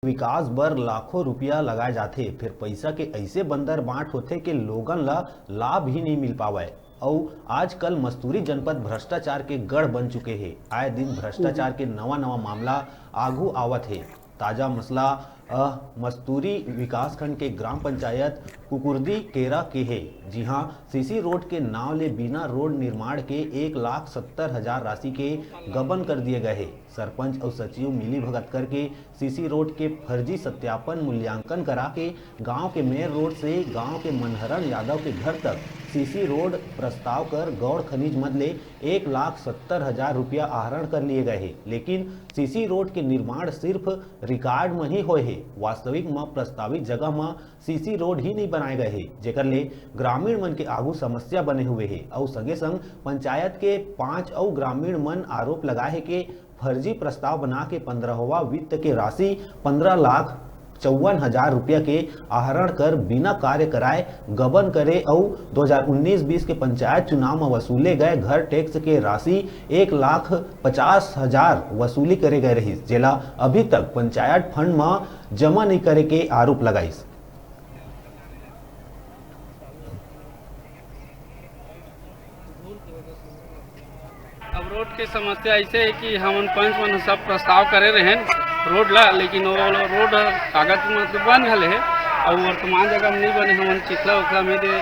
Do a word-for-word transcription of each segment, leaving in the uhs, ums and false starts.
विकास बर लाखों रुपया लगाए जाथे, फिर पइसा के अइसे बंदर बांट होथे कि लोगन ला लाभ ही नहीं मिल पावय। अउ आजकल मस्तूरी जनपद भ्रष्टाचार के गढ़ बन चुके हे। आए दिन भ्रष्टाचार के नवा नवा मामला आगू आवत हे। ताजा मसला अ, मस्तूरी विकासखंड के ग्राम पंचायत कुकुर्दी केरा के हे, जिहां सीसी रोड के नांव ले बिना रोड निर्माण के एक लाख सत्तर हजार राशि के गबन कर दिए गए हे। सरपंच अउ सचिव मिली भगत करके सीसी रोड के फर्जी सत्यापन मूल्यांकन करा के गांव के मेन रोड से गांव के मनहरण यादव के घर तक सीसी रोड प्रस्ताव कर गौड़ खनिज मद ले एक लाख सत्तर हजार रुपया आहरण कर लिए गए हे, लेकिन सीसी रोड के निर्माण सिर्फ रिकॉर्ड म ही होए हे। वास्तविक म प्रस्तावित जगह म सीसी रोड ही नहीं बनाए गए हे, जेकर ले ग्रामीण मन के आगू समस्या बने हुए हे। अउ संगे संग पंचायत के पांच अउ ग्रामीण मन आरोप लगाए हे के फर्जी प्रस्ताव बना के पंद्रहवां वित्त के राशि पन्द्रह लाख चौवन हजार रुपया के आहरण कर बिना कार्य कराए गबन करे अउ दो हज़ार उन्नीस बीस के पंचायत चुनाव म वसूले गए घर टैक्स के राशि एक लाख पचास हजार वसूली करे गए रहिस, जेला अभी तक पंचायत फंड म जमा नहीं करे के आरोप लगाइस। अब रोड के समस्या ऐसे है कि हमन पंच मन सब प्रस्ताव करे रहेन रोड ला, लेकिन वो रोड कागज में तो बन घले है और वर्तमान जगह में नहीं बने। हमन चिखला उखला में दे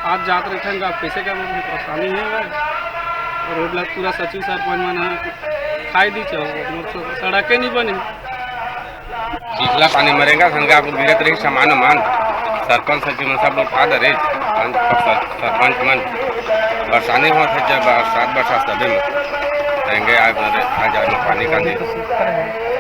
आज जात रहिथन, अब कैसे का मतलब परेशानी है भाई। रोड ला पूरा सचिव सरपंच मन ह खाई दी, चलो सड़के नहीं बने। चिखला पानी मरेंगा, संगा आपको गिरत रही सामान उमान। सरपंच सचिव मन सब लोग आ डरे। पंच, सर-, सरपंच मन परेशानी होत है जब बरसात, बरसात सभी में। रहेंगे आज, आज, आज में पानी का नहीं।